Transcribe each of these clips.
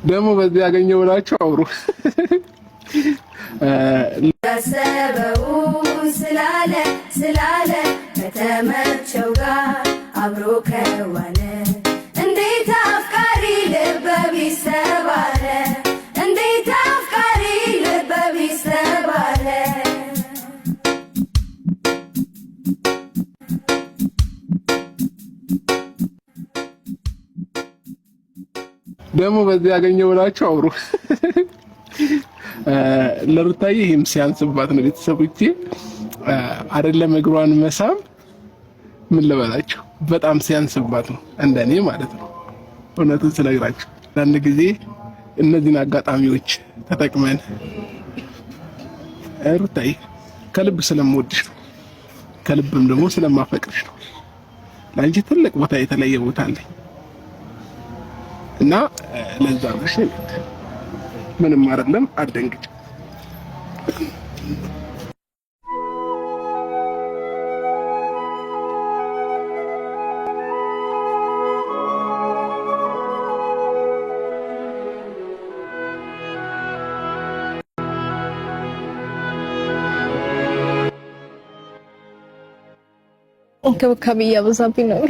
ደግሞ በዚህ ያገኘው ብላችሁ አውሩ። ያሰበውን ስላለ ስላለ ከተመቸው ጋር አብሮ ከዋለ እንዴት አፍቃሪ ልበ ቢስ ተባለ፣ እንዴት አፍቃሪ ልበ ቢስ ተባለ። ደግሞ በዚህ ያገኘው ብላችሁ አውሩ። ለሩታዬ ይህም ሲያንስባት ነው። ቤተሰቦቼ አይደለም እግሯን መሳም ምን ልበላችሁ፣ በጣም ሲያንስባት ነው፣ እንደኔ ማለት ነው። እውነቱን ስነግራችሁ አንዳንድ ጊዜ እነዚህን አጋጣሚዎች ተጠቅመን ሩታዬ ከልብ ስለምወድሽ ነው፣ ከልብም ደግሞ ስለማፈቅርሽ ነው። ለአንቺ ትልቅ ቦታ የተለየ ቦታ አለኝ እና ለዛ ነው። እሺ ምንም አይደለም፣ አትደንግጭ። እንክብካቤ እያበዛብኝ ነው።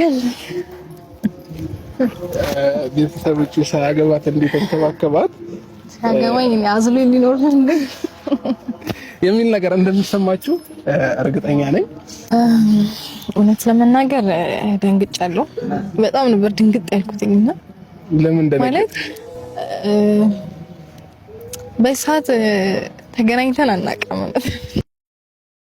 ቤተሰቦች ሳያገባት እንዴት ተንከባከባት፣ ሳያገባኝ እኔ አዝሎ ሊኖር ነው እንዴ የሚል ነገር እንደሚሰማችሁ እርግጠኛ ነኝ። እውነት ለመናገር ደንግጫለሁ። በጣም ነበር ድንግጥ ያልኩትኝና ለምን ማለት በሰዓት ተገናኝተን አናውቅም።